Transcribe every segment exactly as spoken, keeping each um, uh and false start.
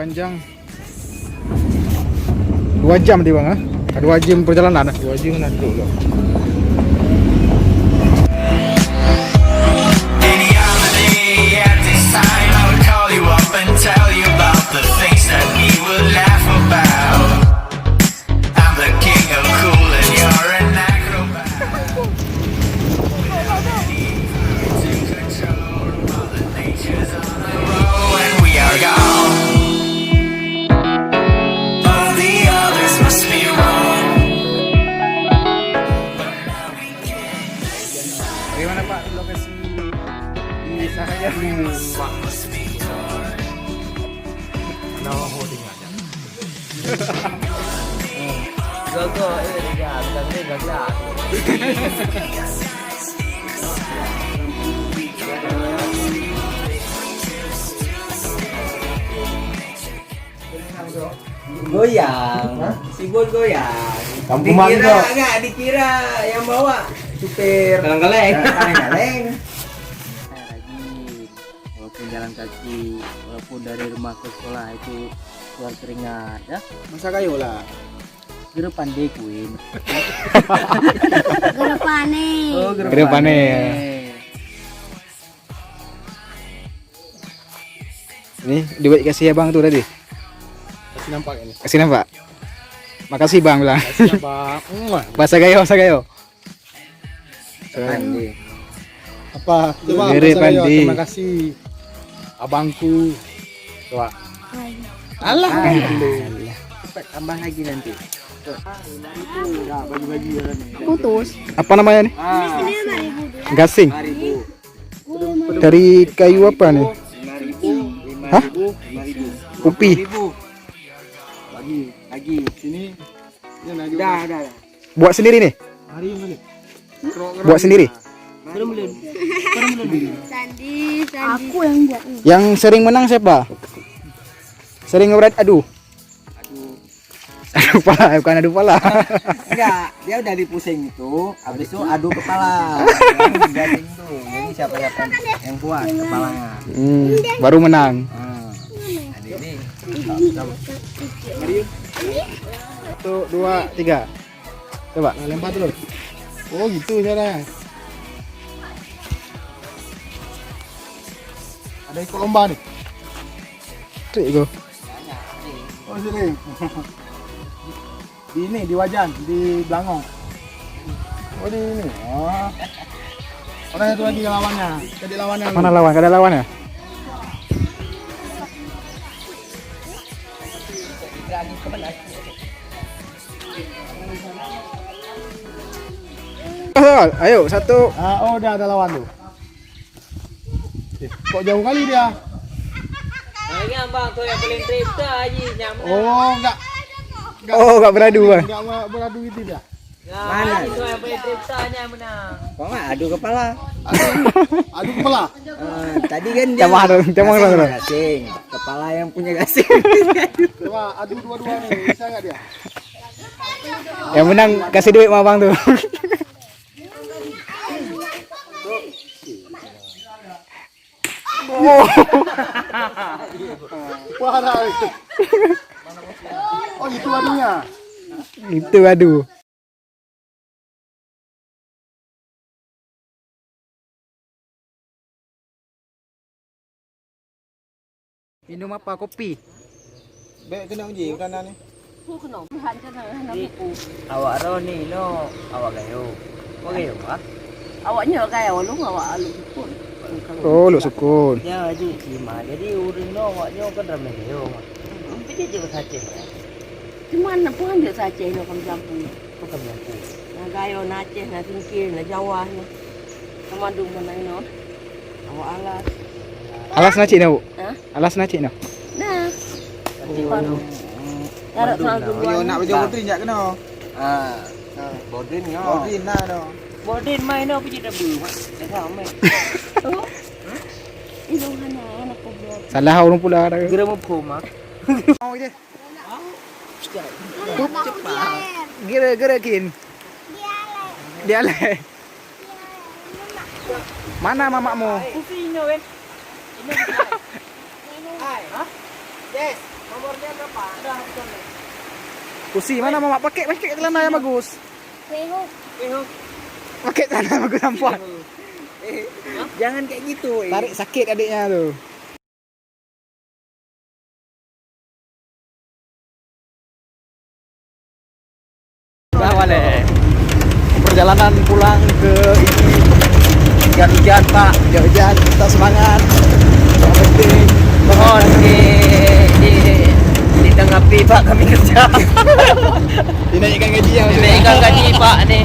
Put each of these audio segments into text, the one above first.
Panjang dua jam tadi, Bang, ah? Dua jam perjalanan, ah? Dua jam nak duduk lah. Any other day at this time, I would call you up and tell you about the things that we would laugh about. I'm the king of cool and you're an acrobat. To control Mother Nature's on the road when we are gone. All the others must be wrong. Bagaimana, Pak, lokasi di sana? Nah, oh, tinggal. Gaga, eh, gaga, gaga, gaga. Goyang. Hah? Sibuk goyang. Kampung dikira mana? Agak dikira yang bawa supir. Kaleng-kaleng. Ah, kaleng-kaleng. Lagi, walaupun jalan kaki, walaupun dari rumah ke sekolah itu keluar keringat, ya. Masa kayu lah. Gere pandai kuin. Gere pane. Oh, gere Gere pane. Pane. Ni, duit kasih abang tu tadi. Kasih nampak ni. Kasih nampak. Makasih, Bang, bilang. Kasih, Abang. Muah. Bahasa Gayo, bahasa Gayo. Pandai. Apa? Coba Gere bahasa Gayo, pandai. Terima kasih, abangku. Coba. Hai. Alhamdulillah. Cepat tambah lagi nanti. Putus. Apa namanya ni? Ah. Gasing. Lima ribu. Dari kayu apa ni? Lima ribu, lima ribu, Hah? Lima ribu. Kopi. Lima ribu. Lagi, lagi. Sini. Ini lagi. Dah, dah, dah. Buat sendiri ni? Hari ini. Buat sendiri? Belum, belum. Belum, belum. Sandi, Sandi. Aku yang buat ni. Yang sering menang siapa? Sering berat adu? Adu. Adu pala, bukan adu pala. Enggak, dia udah dipusing itu, habis itu adu kepala. Jadi siapa-siapa yang kuat kepalanya. Hmm, baru menang. Ah. Adik ni. Satu, dua, tiga. Coba. Nah, lempar terus. Oh, gitu cara. Ada ikut lomba ni? Trik tu. Oh, sini. Di ini, di Wajan, di Belangong. Oh, di ini. Oh. Orang itu lagi lawannya. Tadi lawannya. Mana lawan? Ada lawannya? Ayo, satu. Ah, oh, dah ada lawan tu. Eh, kok jauh kali dia? Banyak bang, tu yang paling trip tu Haji, nyaman. Oh, enggak. Enggak. Oh, enggak beradu, bang. Enggak beradu itu dia. Nah, mana? Itu yang paling trip tu hanya menang. Kok enggak adu kepala? Adu, adu kepala. Eh, tadi kan dia Camah tu, camah tu. Gasing, gasing. Kepala yang punya gasing. Coba adu dua-dua ni, bisa enggak dia? Yang menang kasih duit sama abang tu. Parah. Oh, itu adunya. Itu adu. Minum apa? Kopi? Bèk keunoe ji, udah na ni. Pu keunoe, Tuhan keunoe, hana buku. Awak droe ni, no, awak Gayo. Awak Gayo, ah? Awak nyoe Gayo, lôn awak Lhoksukon. Oh, Lhoksukon. Ya, ji, ji, ma. Jadi, ureueng nyoe, awak nyoe kan ramè Gayo, ma. Tapi dia jeuet Aceh, ya? Cuman, peue han jeuet Aceh nyoe, kami campur. Bukan mampu. Na Gayo, na Aceh, na Singkil, na Jawa, na. Sama dum na inoe. Awak alas. Alas na cit na, Bu? Hah? Alas na cit na? Nah. Tapi baru. Taruh sama duluan. Yo, nak baju Bodrin jak kena. Ah. Ah. Bodrin nyo. Bodrin na no. Bodrin mai no pergi dah bu. Dah sama. Oh. Ini mana anak goblok. Salah orang pula dah. Geura muphom ah. Mau je. Gira, gira kin. Dialek. Mana mamakmu? Hah? Yes. Kusi, mana mamak pakai, pakai celana yang bagus? Pakai celana yang bagus nampak. Jangan kayak gitu, eh. Tarik sakit adiknya tu. Dah balik. Perjalanan pulang ke ini. Hujan-hujan, Pak. Hujan-hujan, tetap semangat. Yang penting mohon di, di, ditanggapi, Pak, kami kerja. Dinaikkan gaji yang dinaikkan gaji, Pak, ni.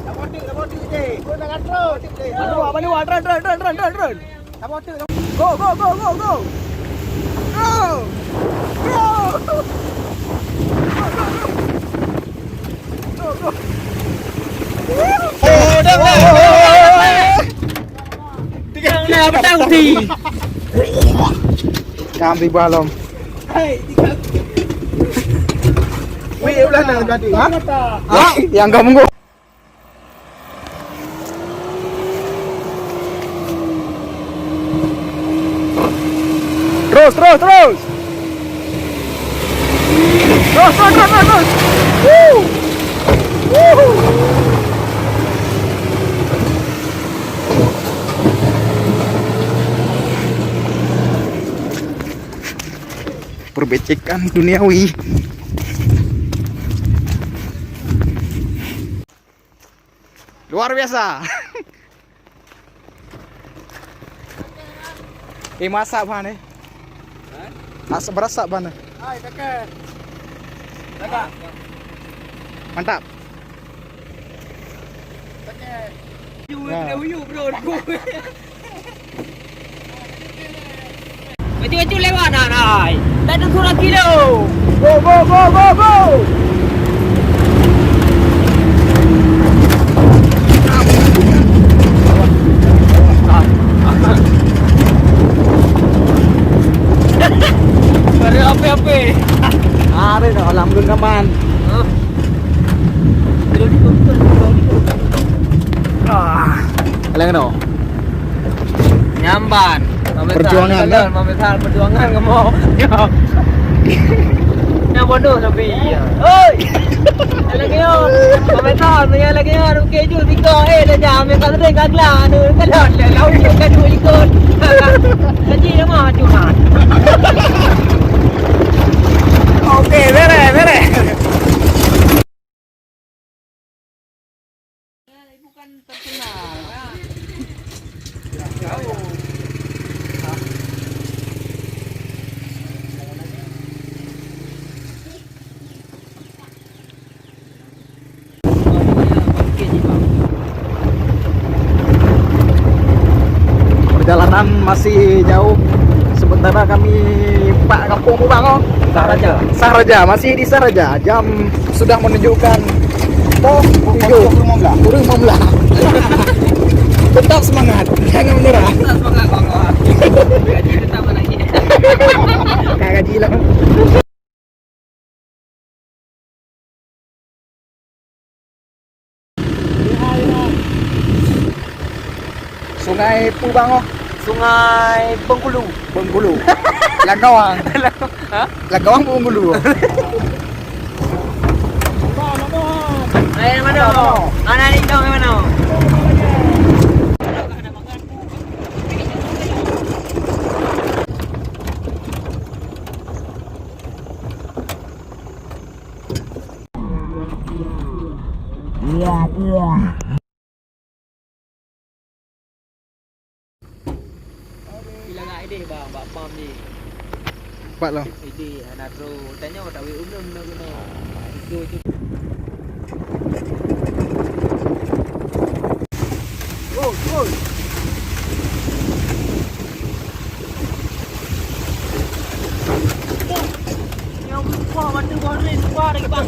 Apa ni, apa ni, Wan? Run, run, run, run, run, run. Go, go, go, go, go. Go. Go. Go, go. Oh, dah, dah. Tiga, dah, petang, ti. Kam di balong. Hai, tiga. Wih, udah dah jadi. Ha? Ha? Yang kamu go. Terus, terus, terus. Terus, terus, terus, terus, terus. Woo! Woo! Perbecekan duniawi. Luar biasa. Eh, masak bahan eh. Masak berasak bahan eh. Hai, tekan. Tekan. Mantap. Tekan. Ya. Baju-baju lewat nak, nak. Tak ada surah kilo. Go, go, go, go, go. Ada apa-apa. Ada dah, alhamdulillah, man. Huh? Ah. Alang kena. Nyamban. Perjuangan, kan? Mamesan perjuangan kamu. Yang bodoh tapi. Oi. Lagi yo. Mamesan, yang lagi yo. Okey, jul tiga. Eh, dah jam. Yang kat sering kagla. Anu, kalau ada laut, kan dua ikut. Gaji nama cuma. Okey, beres, beres. Bukan terkenal, kan? Perjalanan masih jauh. Sementara kami pak kampung Bubang, oh. Sahraja. Sahraja, masih di Sahraja. Jam sudah menunjukkan, oh, tujuh. Kurang lima belas. Kurang lima belas. Tetap semangat, jangan menyerah. Tetap semangat, Bang. Gaji tetap naik. Ka gaji lah. Sungai Pubang, oh. Sungai Bengkulu. Bengkulu. Langkawang. Ha? Langkawang Bengkulu. Eh, mana? Mana ni kau, mana? Bilang ideh bang, bak pam ni. Pat lah. Ideh, anak tu. Tanya tak wei ulun nak kena. Itu je. Go, go. Yang lupa mata baru lupa lagi bang.